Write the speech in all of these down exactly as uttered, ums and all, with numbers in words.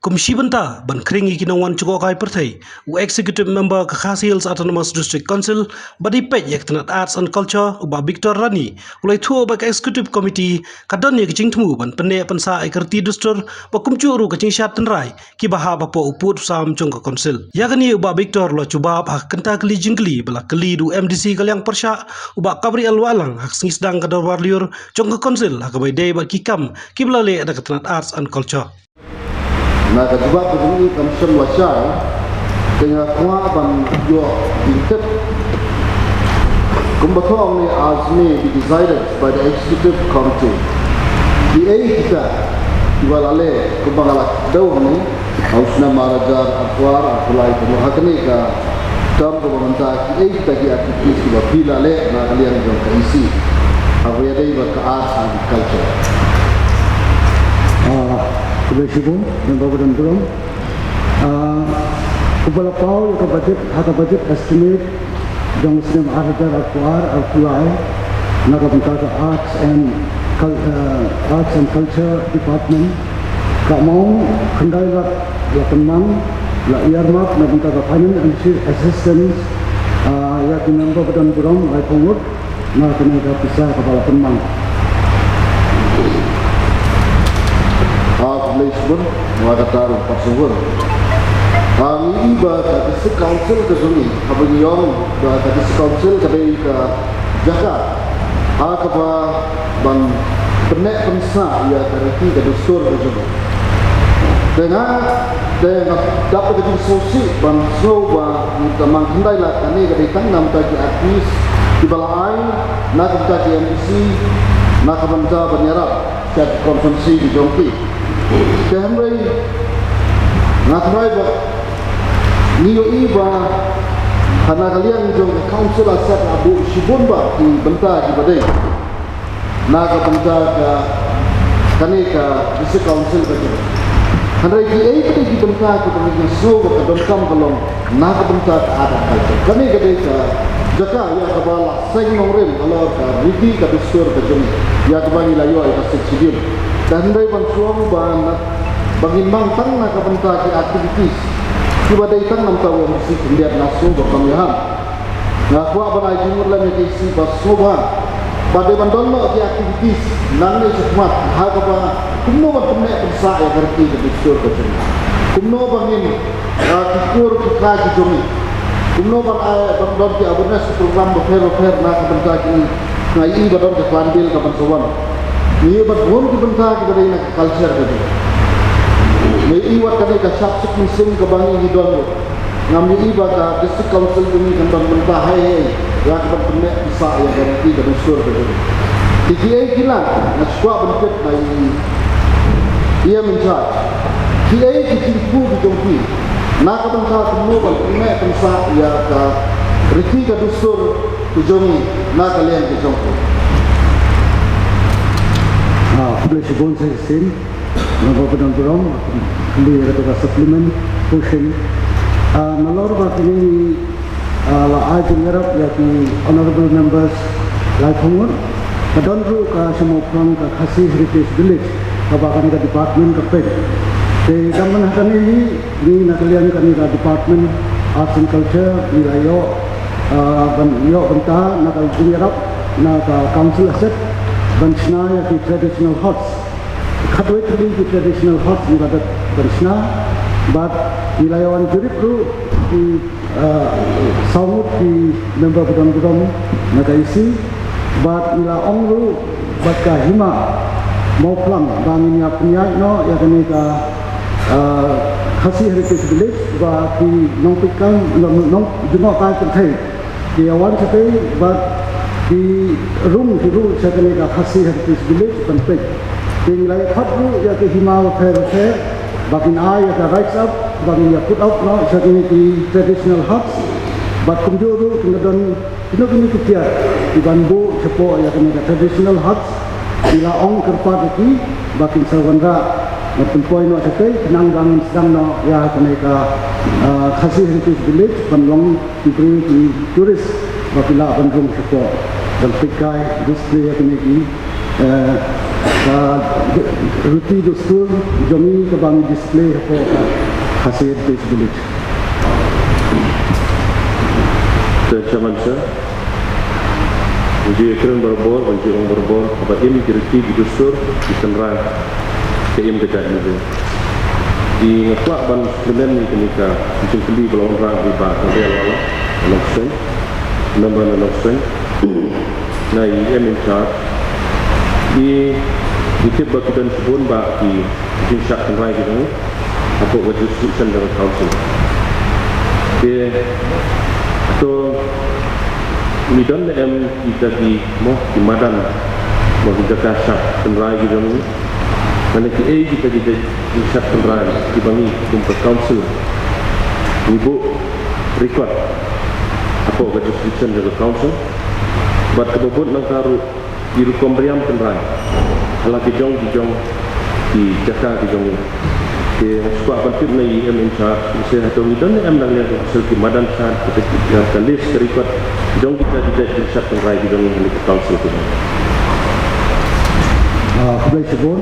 Kum shi bynta ban khring ïa ki nongwan jngohkai pyrthei, u Executive Member ka Khasi Hills Autonomous District Council ba dei peit ïa ka tnat Arts and Culture, u Bah Victor Rani, u la ïathuh ba ka Executive Committee ka don ïa ka jingthmu ban pynneh pynsah ïa ka riti dustur ba kumjuh ruh ka jingshad tynrai kiba hap hapoh u pud u sam jong ka Council. Ïa kane u Bah Victor u la jubab ha ka kynta kylli jingkylli ba la kylli da u M D C ka liang pyrshah, u Bah Gabriel Wahlang, ha ka sngi sdang ka dorbar lyiur jong ka Council ha kaba ïadei bad ki kam kiba la leh da ka tnat Arts and Culture. Na ka jubab ka jong i kam shym la shai, te nga kwah ban ïoh jingtip. Kumba thoh ne, as may be decided by the Executive Committee. Kiei kita kiba la leh kumba nga la kdew hangne, ha u snem ar hajar arphew ar arphew lai, kumba ha kane ka term kaba mynta, kiei kita ki activities kiba phi la leh na ka liang jong ka E C haba ïadei bad ka arts and culture? Ah, khublei shibun, Member ba don burom. Ah, kumba la paw ïa ka budget, ha ka budget estimate jong u snem ar hajar arphew ar arphew lai, na ka bynta ka Arts and Cul-, ah, Arts and Culture Department, ka amount khyndai lak la pynmang, la earmark na bynta ka financial assistance, ah, ïa ki member ba don burom laiphew ngut, na kane ka pisa kaba la pynmang. Ah, khublei shibun, wa kata ruh pat shibun. Ah, ngi i ba ka District Council ka jong ngi, haba ngi ong ba ka District Council ka dei ka jaka ha kaba ban pynneh pynsah ïa ka riti ka dustur ka jong ngi. Te nga, te nga dap ka jingsngewsih ban sngew ba ngi, ka mang khyndai lak kane ka dei tang na bynta ki artist kiba la ai na ka bynta ki M D C, na ka bynta ban ïarap sha ki constituency ki jong ki. Te hynrei nga tharai ba ngi ïohi ba ha na ka liang jong ka Council asset la buh shibun bha ki bynta kiba dei na ka bynta ka, kane ka District Council ka jong. Hynrei kiei pat ki bynta kiba ngi sngew ba ka donkam ka long na ka bynta ka art and culture. Kane ka dei ka jaka ïa kaba la seng nongrim halor ka riti ka dustur ka jong ngi, ïa kaba ngi la ïoh ïa ka Sixth Schedule. Te hynrei ban shu ong ba na, ba ngin mang tang na ka bynta ki activities kiba dei tang na bynta u M D C khyndiat, nga sngew ba kam ïahap. Nga kwah ban ai jingmut lem ïa ka E C ba sngewbha ba dei ban don noh ki activities nangne shakhmat ha kaba kumno ban pynneh pynsah ïa ka riti ka dustur ka jong ngi. Kumno ba ngin, ah, ki kur ki kha ki jong ngi. Kumno ban ai, ban don ki awareness program bapher bapher na ka bynta kine. Nga ïohi ba don ka Hornbill ka ban sa wan. Ngi ïohi ba don ki bynta kiba dei na ka culture ka jong ngi. Ngi ïohi wat kane ka shapsuk mynsiem kaba ngi don. Ngam ïohi ba ka District Council jong ngi kan don bynta haei haei ïa ka ban pynneh pynsah ïa ka riti ka dustur ka jong ngi. Te kiei ki lad, nga shu kwah ban tip na i E M in charge, kiei ki jingthmu ki jong phi na ka bynta kumno ban pynneh pynsah ïa ka riti ka dustur ka jong ngi na ka liang ka jong phi? Ah, khublei shibun sa shisien. Naba ba don burom, khublei ïa kata ka supplement portion. Ah, nalor ba kine ngi, ah, la ai jingïarap ïa ki honorable members laiphew ngut. Ka don ruh ka sha Mawphlang ka Khasi Heritage Village kaba kane ka department ka peit. Te dang mynta kane hi ngi na ka liang kane ka Department Arts and Culture ngi la ïoh, ah, ban ïoh bynta na ka jingïarap na ka council asset ban shna ïa ki traditional huts. Khatwei tylli ki traditional huts ngi la dep ban shna bad ngi la ïa wan jurip ruh ki, ah, saw ngut ki member ba don burom na ka E C bad ngi la ong ruh bad ka hima Mawphlang ba ngin ïa pynïaid noh ïa kane ka, ah, Khasi Heritage Village ba ki nongpeitkai, nong, nong, jngohkai pyrthei ki ïa wan shatei bad ki rung ki ruh sha kane ka Khasi Heritage Village ban peit. Te ngi la ïa khot ruh ïa ki hima bapher bapher ba kin ai ïa ka rise up ba ngin ïa put up noh sha kine ki traditional huts. Bad kumjuh ruh kin don kino kino ki tiar ki ban buh shapoh ïa kine ki traditional huts. Ngi la ong kyrpad ïa ki ba kin sa wanrah ban pynpoi noh shatei khnang ba ngin sdang noh ïa kane ka, ah, Khasi Heritage Village ban long ki briew ki tourist ba ki lah ban rung shapoh ban peitkai, display ïa kine ki, eh, Ka riti dustur jong ngi kaba ngi display hapoh ka Khasi Heritage Village. Te shaman sa. Ngi kren barabor, ngi ong barabor, ba im ki riti ki dustur, ki tynrai, ka im ka jait ngi. Te nga kwah ban supplement ïa kane ka jingkylli ba la wanrah da i Bah Gabriel Wala, Nongstoiñ, member na Nongstoiñ. Na i em in charge. I, i tip ba ki don shibun bah ki jingshad tynrai ki jong ngi hapoh ka jurisdiction jong ka council. Te, to, ngi don ne em kita ki, mo, ki madan, mo, ki jaka shad tynrai ki jong ngi. Mane kiei kita ki jingshad tynrai kiba ngi kum ka council ngi buh record hapoh ka jurisdiction jong ka council. Bad kaba bud nangta ruh ki rukom riam tynrai ha la ki jong ki jong ki jaka ki jong ngi. Te nga kwah ban tip na i em in charge, i se hato ngi don ne em na ka liang ka council ki madan shad, kita ki, ka list, ka record jong kita ki jait jingshad tynrai ki jong ngi ha ka council ki jong ngi. Ah, khublei shibun,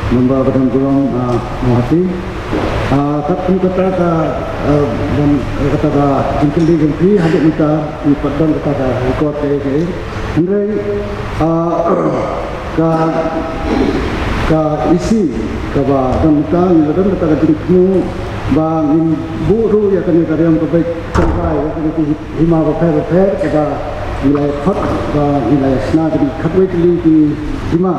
Member ba don burom, ah, Mawhati. Ah, katkum kata ka, ah, don, eh, kata ka jingkylli jong phi, haduh mynta ngi pat don kata ka record kaei kaei. Hynrei, ah, ka, ka issue kaba don mynta, ngi la don kata ka jingthmu ba ngin buh ruh ïa kane ka riam ka beit tynrai ïa kane ka hima bapher bapher kaba ngi la ïa khot, ba ngi la ïa shna kine khatwei tylli ki hima.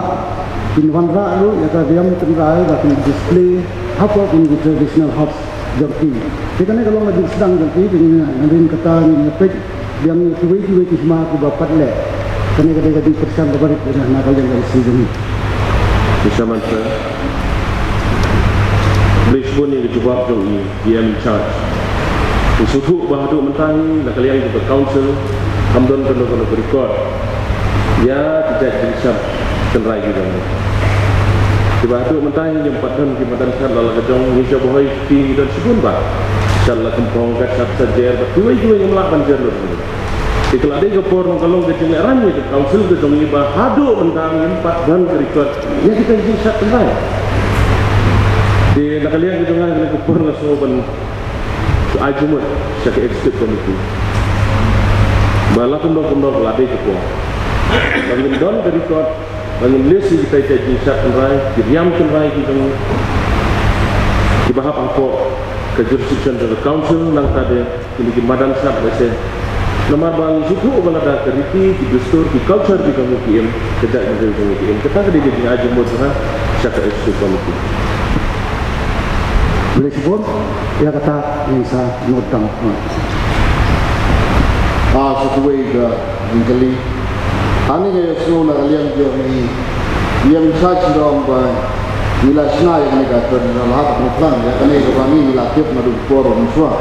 Kin wanrah ruh ïa ka riam tynrai ba kin display hapoh kine ki traditional huts jong ki. Te kane ka long ka jingsdang jong ki, te ngi, ngi ring kata, ngi peit biang ïa kiwei kiwei ki hima kiba pat leh. Kane ka dei ka jingpyrshang kaba rit na ka liang ka issue jong ngi. Te shaman sa. Khublei shibun ïa ka jubab jong i. I em in charge. Ngi sngewthuh ba haduh mynta hi na ka liang jong ka council kam don kano kano ka record ïa ki jait jingshad tynrai ki jong ngi. Te ba haduh mynta hi ngim pat don ki madan shad la la ka jong ngi, sha Bhoi Siti ngi don shibun bah. Shad la Kymphong, ka shad Sajer, bad kiwei kiwei ngim lah ban jer lut. Te ka la dei ka por nong ka long ka jinglehrain ïa ka council ka jong ngi ba haduh mynta ngim pat don ka record ïa kita ki jingshad tynrai. Te na ka liang ka jong nga, ka por nga sngew ban ai jingmut sha ka executive committee ba la kumno kumno ka la dei ka por ba ngin don ka record, ba ngin list ïa kita ki jingshad tynrai, ki riam tynrai ki jong ngi kiba hap hapoh ka jurisdiction jong ka council, nangta de kine ki madan shad lehse. Namar ba ngi sngewthuh ba lada ka riti, ki dustur, ki culture ki jong ngi ki im, ka jaitbynriew jong ngi ki im, kata ka dei ka jingai jingmut jong nga sha ka executive committee. Khublei shibun, ïa kata ngin sa note down. Ah, sa kawei ka jingkylli. Hangne nga ïohsngew na ka liang jong i em in charge i ong ba ngi la shna ïa kane ka traditional hut, hap ngi plang ïa kane kaba ngi la tip naduh por mynshuwa.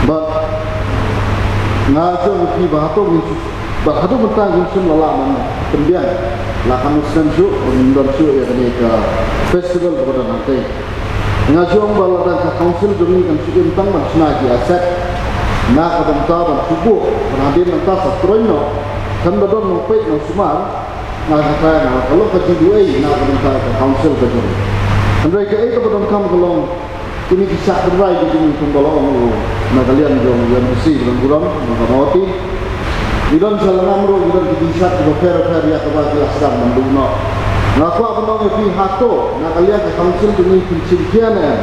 Bad nga ong ïa phi ba hato ngin, ba hato mynta ngin shim la lah ban pynbiang, la kham snem shuh ngin don shuh ïa kane ka festival ba ka don hangtei. Nga ong ba lada ka council jong ngi kan shu im tang ban shna ki asset na ka bynta ban shu buh, ban hadien nangta sa troiñ noh, kan da don nongpeit nongsumar, nga kata nga ka long ka jingduwai na ka bynta ka council ka jong ngi. Hynrei kaei kaba donkam ka long kine ki shad tynrai ki jong ngi kumba la ong na ka liang jong u M D C, ka long burom na ka Mawhati. Ngi don sha Lyngngam ruh, ngi don ki jingshad kiba pher pher ïa kaba ki la sdang ban duh noh. Nga kwah ban ong ïa phi hato na ka liang ka council jong ngi phin shim khia ne em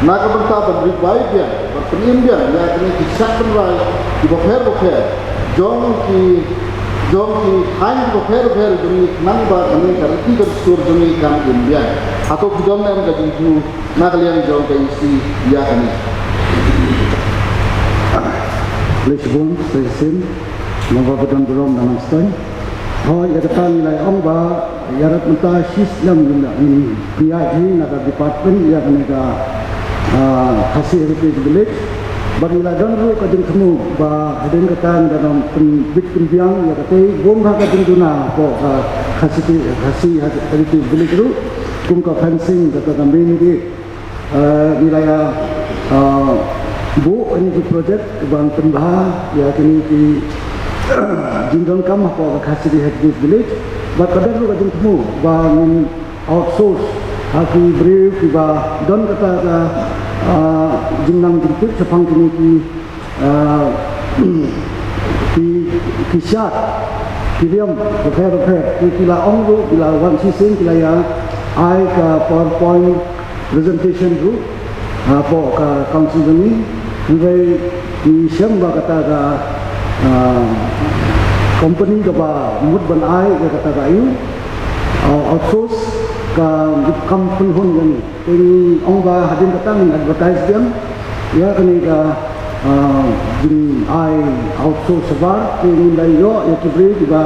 na ka bynta ban revive biang, ban pynim biang ïa kine ki shad tynrai kiba pher bapher jong ki, jong ki thaiñ kiba pher bapher jong ngi, khnang ba kane ka riti ka dustur jong ngi kan im biang. Hato phi don ne em ka jingthmu na ka liang jong ka E C ïa kane? Khublei shibun, sa shisien. Naba ba don burom na Nongstoiñ. Hooid, ïa kata ngi la ong ba ïa rat mynta shisnem ngi la, ngi pynïaid hi na ka department ïa kane ka, ah, Khasi Heritage Village. Ba ngi la don ruh ka jingthmu ba hadien kata ngi la don pynbit pynbiang ïa kata bun ha ka jingduna ko ka Khasi, Khasi Heritage Village ruh kum ka fencing kata ka main gate. Eh, ngi la ïa, eh, buh kine ki project ban pynbha ïa kine ki jingdonkam hapoh ka Khasi Heritage Village. Bad ka dang ruh ka jingthmu ba ngin outsource ha ki briew kiba don kata ka, ah, jingnang jingtip shaphang kine ki, ah, ki, ki shad, ki riam bapher bapher. Ki, ki la ong ruh, ki la wan shisien, ki la ïa ai ka PowerPoint presentation ruh, ah, hapoh ka council jong ngi. Hynrei ngi shem ba kata ka, ah, company kaba mut ban ai ïa kata ka ïing, ah, outsource ka kam pynhun jong ngi. Te ngi ong ba hadien kata ngin advertise biang ïa kane ka, ah, jingai outsource shabar, te ngin da ïoh ïa ki briew kiba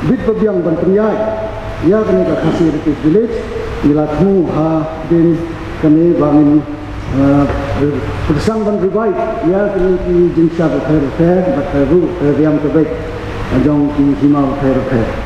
bit ba biang ban pynïaid ïa kane ka Khasi Heritage Village. Ngi la thmu hadien kane ba ngin, ah, pyrshang ban revive ïa kine ki jingshad bapher bapher bad ka ruh ka riam ka beit jong ki hima bapher bapher.